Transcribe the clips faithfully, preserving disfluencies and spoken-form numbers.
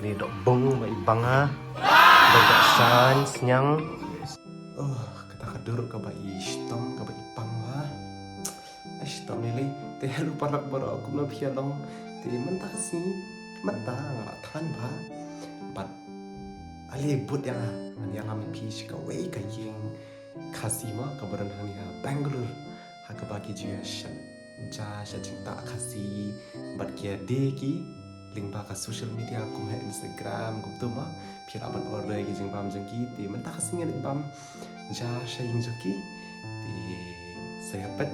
Ni dok bung ba i banga. Dok dok san snyang. Oh, kata ka dur kaba i stom kaba i pang ba. Ai stom ni lei. Te helu parak baro kum na phi long. Te mynta ka sngi mynta nga la than ba. But ale but ya nga ya lam phi shi kawei ka ïing Khasi ma kaba don hangne ha Bangalore. Ha kaba ki ju ïa shan ja sha jingtah Khasi bad ki ïa die ki lyngba ka social media kum ha Instagram kumtu ma phi lah ban order ki jingbam jong ki te mynta ka sngi ngan bam ja sha ïing jong ki te sa ïa peit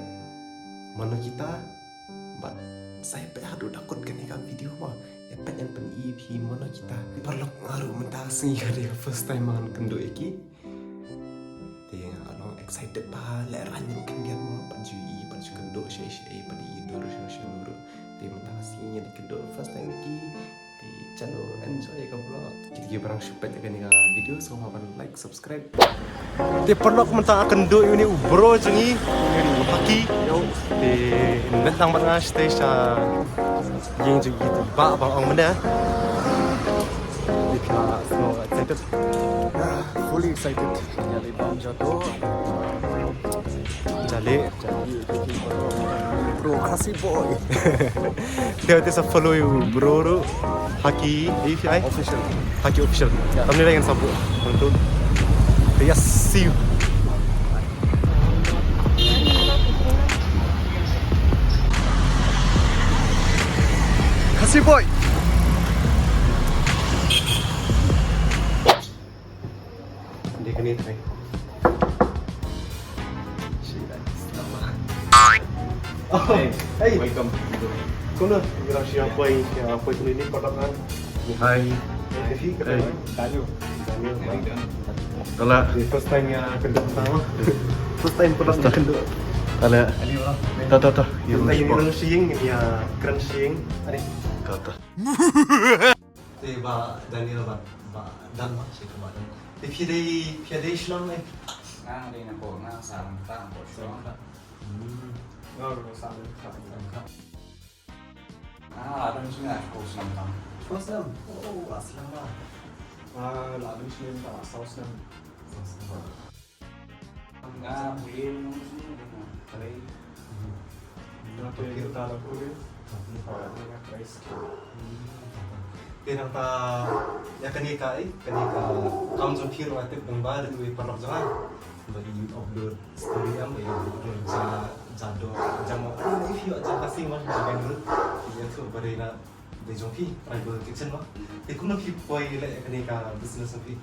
mano kita bad sa ïa peit haduh da kut kane ka video ma ïa peit ngan pyni phi mano kita paralok nga ruh mynta ka sngi ka dei ka first time ma ngan kynduh ïa ki. Te nga long excited ba leh rang ruh khyndiat mo pat ju i pat ju kynduh shei shei pat i dur shei shei ruh. Te mynta ka sngi ngi kynduh first time ki. Te chalo enjoy ka vlog. Kita ki barang shu peit kane ka video so ban like subscribe. Te paralok mynta ka kynduh uni u bro jong ngi uni u Haki. Te nang tang ban nga stay sha ïing jong ngi te ba ba ong mynta. Te ka so excited. Fully excited. Ïa lei bam jato. Jale. Bro Khasi boy. Te te sa follow ïa u bro ruh. Haki A P I official. Haki official. Thumbnail ngan sapu. Untuk. Yes, see you. Khasi boy. Dia kena try. Selamat. Oh, hey, hey. Welcome. Kau na, kira siapa yang siapa itu ini kotak kan? Hai. Hey, kata Daniel. Daniel. Kalau first time ya kena pertama. First time pernah kena. Kalau. Ini orang. Tah tah tah. Yang ini orang sing ya keren sing. Ada. Kata. Te ba Daniel ba ba dan ma shi ka ba dan. Te phi dei phi dei shlong ne. Nga dei na ko nga sa ta ko shlong. Hmm. Nga ro sa ta. Nga la don shi nga ko shlong ta. Ko shlong. Oh, aslam ba. Nga la don shi ta sa shlong. Nga pule nong sini dei nga. Kalei. Nga pule ta la pule. Nga kalei. Te nangta ïa kane ka, eh, kane ka kam jong phi ruh nga tip dang ba da tu i paralok jong nga. Ba i upload story am ba i upload ja ja do ja mo. Ai na i phi ïa ja ka sing ma ja ka dur. Ïa tu ba dei na dei jong phi tribal kitchen ma. Te kumno phi poi leh ïa kane ka business jong phi?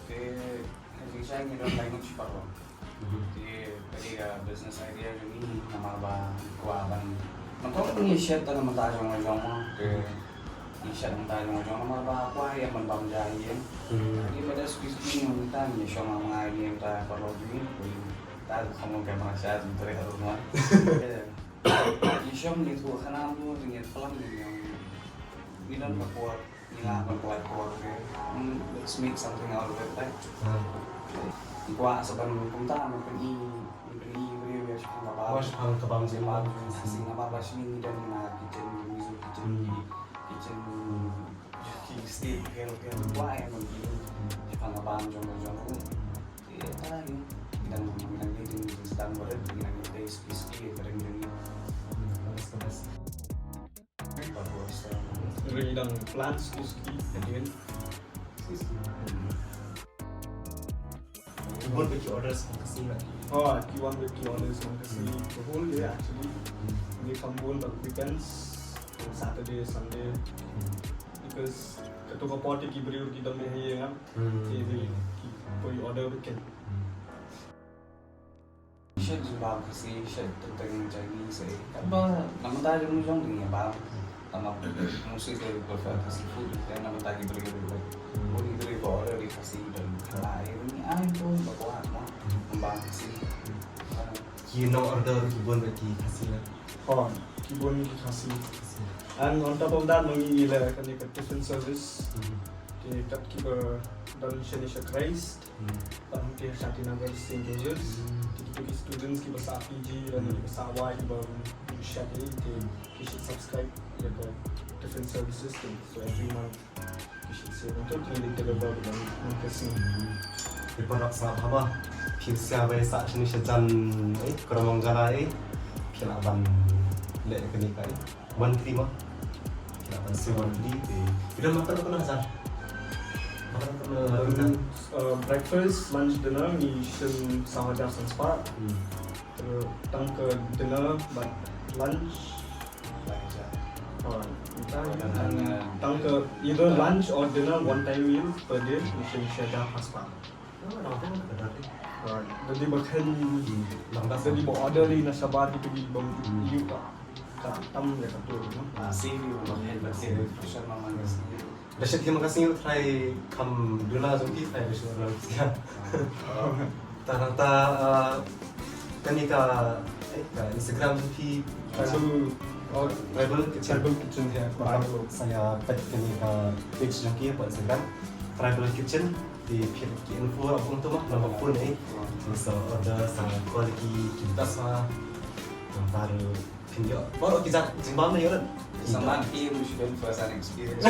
Te Ka jingshisha ngi don lai ngut shipara. Mhm. Te ka dei ka business idea jong ngi namar ba kwah ban mynta ngi shet tang mynta jong la jong mo. Te ngi shet mynta jong la jong namar ba kwah ïa ban bam ja ïing. Mhm. Te lada shisha ngi mynta ngi shong ma nga ïa mynta paralok jong ngi. Te ta kham long ka ma sha jong te ruh mo. Ngi shong ngi tu khana tu ngi plang ngi ngi don ka por. Ngi lah ban pynlait por ke. Hmm, let's make something out of it, right? Hmm. Ngi kwah sa ban kumta, ban pyni, ban pyni briew ïa shaphang ka bam. Ïa shaphang ka bam jong ngi. Bam jong ngi. Shisha namar ba shisha ngi don na kitchen, ngi mizu kitchen, hmm, kitchen, hmm, ki state, ki, ki, ngi kwah ïa ban pyni shaphang ka bam jong ngi jong ngi. Te ta ngi dang, ngi dang ïa jingstad barit, ngi dang ïa taste, taste, taste, taste, taste. Hmm, that's the best. Ring dang plans to ski again. Ki bun bha ki orders ha Khasi na. Oh, ki bun bha ki orders ha Khasi. The whole day actually. Ni kam bun but weekends, Saturday, Sunday. Because kato ka por te ki briew ki dang dei ha ïing. Ki, ki, ki poi order weekend. Shet ju bam Khasi, shet teng teng Chinese eh. Katba na mynta jong jong dang ïa bam. Tangba mostly they prefer Khasi food. Te na mynta ki briew like, bun ki briew ba order ïa Khasi don. Kane ai ni ai to ba kwah mo bam Khasi. Ki nong order ki bun bha ki Khasi na. Hooid, ki bun ki Khasi. And on top of that, ngi la kane ka tiffin service. Te kat kiba don shane sha Christ. Pat hangtei ha Shantinagar Saint Joseph's. Te kito ki students kiba sah P G lane kiba sah wai kiba sah te ki should subscribe ïa ka tiffin services te. So every month ki should Totally kyrpad ban kasih. Ïa paralok sngewbha ba phi sngewbha sa shini shajan, eh, Kramong Jala, eh, phi lah ban leh kane ka, eh, monthly ma. Phi lah ban siew monthly, eh. Phi don makan kano hajar? Makan kano? Uh, breakfast, lunch, dinner ngi shim saw hajar san spah. Hmm. Tang ka dinner bad lunch. Lunch, ah. Oh, tang, tang ka either lunch or dinner, one time meal per day, ngi shim shi hajar phra spah. Oh, nang tang ka dinner. Alright. Jadi ba khein, jadi ba order lei na shabar kita di bang yu ka. Ka tam ya ka tu, no? Ah, si yu ba khein ba khein pressure mama ngi. Da shet hi ma ka sngi u trai kam duna jong ki trai da shet na rusia. Ta nang ta, ah, kane ka, eh, ka Instagram jong ki. Tribal, oh, Tribal Kitchen. Tribal Kitchen, yeah. Ba sa ïa peit kane ka page jong ki ha Instagram. Tribal Kitchen, te phi ki info ap ong tu ma, number phone, eh. Sa order, sa call ki, ki best ma. Nang ta ruh Phin ïoh baroh ki jait jingbam ne ïoh. Sa mat ki, you should first hand experience.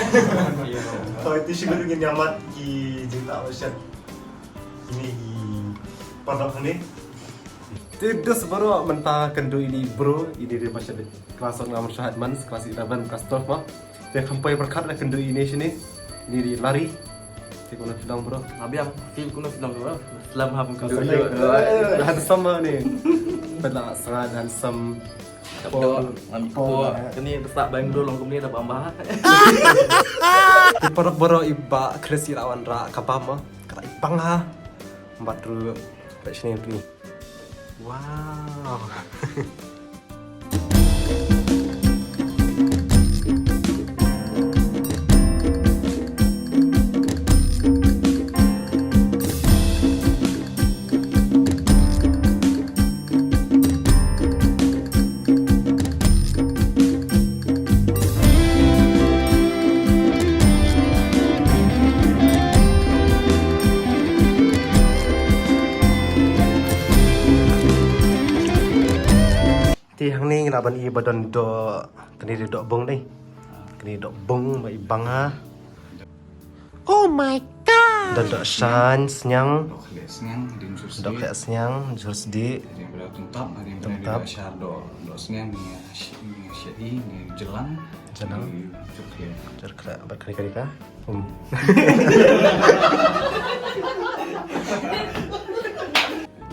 Hooid, te shibun ngin ïa mad ki jingtah ba shet. Kine ki paralok hangne. Te dos baroh mynta kynduh ine i bro, ine i ba shet class of number shahat man, class eleven, class twelve ma. Te kham poi pyrkhat la kynduh ine shane. Ine i Larry. Te kumno phi long bro? Nga biang, phi kumno phi long bro? Slem ha phi kynduh. Handsome ma ne. Peit la sangat handsome. Tap dor, ngam iko. Kane da sah Bangalore long kumne da bam bha. Te paralok baroh i Bah Chris i la wanrah ka bam ma. Ka la i bang ha. Bad ruh peit shane phi. Wow. Te hangne ngi lah ban ïohi ba don doh, kane dei doh bung dei. Kane doh bung ba i bang ha. Oh my God! Don doh shaiñ sniang. Doh khleh sniang, dim jur sdieh. Doh khleh sniang, jur sdieh. Rim bra tungtap, rim bra tungtap. Doh shar, doh, doh sniang, ngi ash-, ngi ashi, ngi jylliew. Jylliew. Ngi jur khleh. Jur khleh, bad kane kane ka. Um.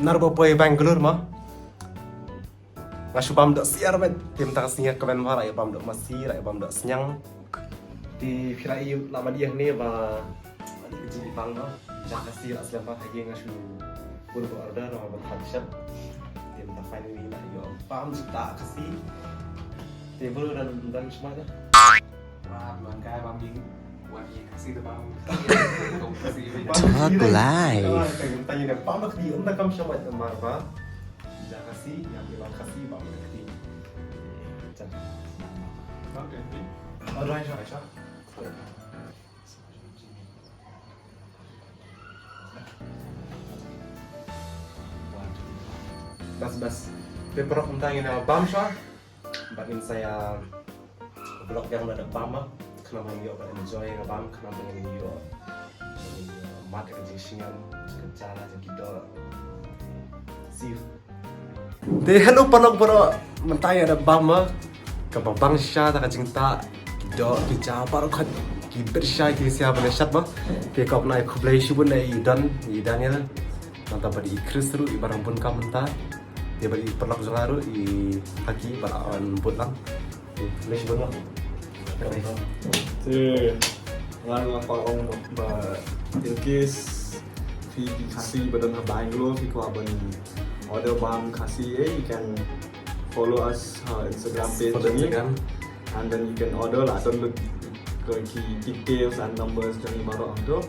Nar ba poi Bangalore ma. Nga shu bam doh siar met. Te mynta ka sngi ka wen ma, la ïa bam doh masi, la ïa bam doh sniang. Te phi la ïoh, la ban ïohi hangne ba ka jingbang ma. Jaka Khasi la slem bha ha ïing, nga shu bun ba order, nga bun ba shet. Te mynta finally la ïoh bam jaka Khasi. Te bun dan dan semua dah. Wah, bulan kai bam ïing. Wan ïing Khasi da bam. Khasi. Talk live. Tanya dah bam Khasi, ynda kam shabat mar ba. Jaka Khasi, ïa, ïa, Khasi, ba, ba, Khasi. Chan. Okay. Alright, Aisha. Bas, bas. Te paralok, mynta ngin ïa bam shuwa. Bad ngin sa ïa vlog ïa kane ka bam ma. Khnang ba ngin ïoh ban enjoy ka bam, khnang ba ngin ïoh, ngin ïoh mad ka jingsngewsih, ka jala jong ki doh. See you. Te hello paralok baroh, mynta ïa ka bam ma. Kaba bang shisha da ka jingtah, ki doh, ki ja, baroh khoit, ki bit shisha, ki shisha ban shat ma. Te ka bnai khublei shibun ïa i Don, i Daniel. Nangta bad i Chris ruh, i ba dang bun kam mynta. Te bad i paralok jong nga ruh, i Haki, ba la wan bud lang. Te, khublei shibun lang. Te, nga nga kwah ong noh ba in case phi ki Khasi ba don ha Bangalore, phi kwah ban order bam Khasi, eh, you can follow us, uh, Instagram page. Follow jong ngi. Instagram. And then you can order, la don lut ki details and numbers jong ngi baroh hangto.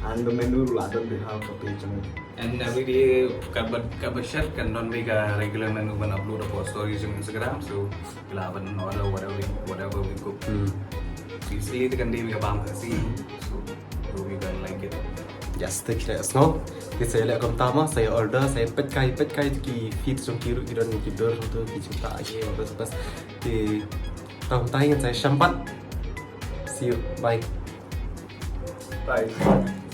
And the menu la don beit ha ka page jong ngi. And every day, kaba, kaba shet kan don beit ka regular menu ban upload hapoh stories jong Instagram. So, phi lah ban order whatever we, whatever we cook. Hmm. Basically, te kan dei beit ka bam Khasi. So, hope you gonna like it. Yes, te khie sngew. Te sa ïa leh kumta ma, sa ïa order, sa ïa peit kai, peit kai ki feeds jong ki ruh, ki don ki dur hangto, ki jingtah, ki best, best. Te tang tang, sa ïa shemphang. See you. Bye. Bye.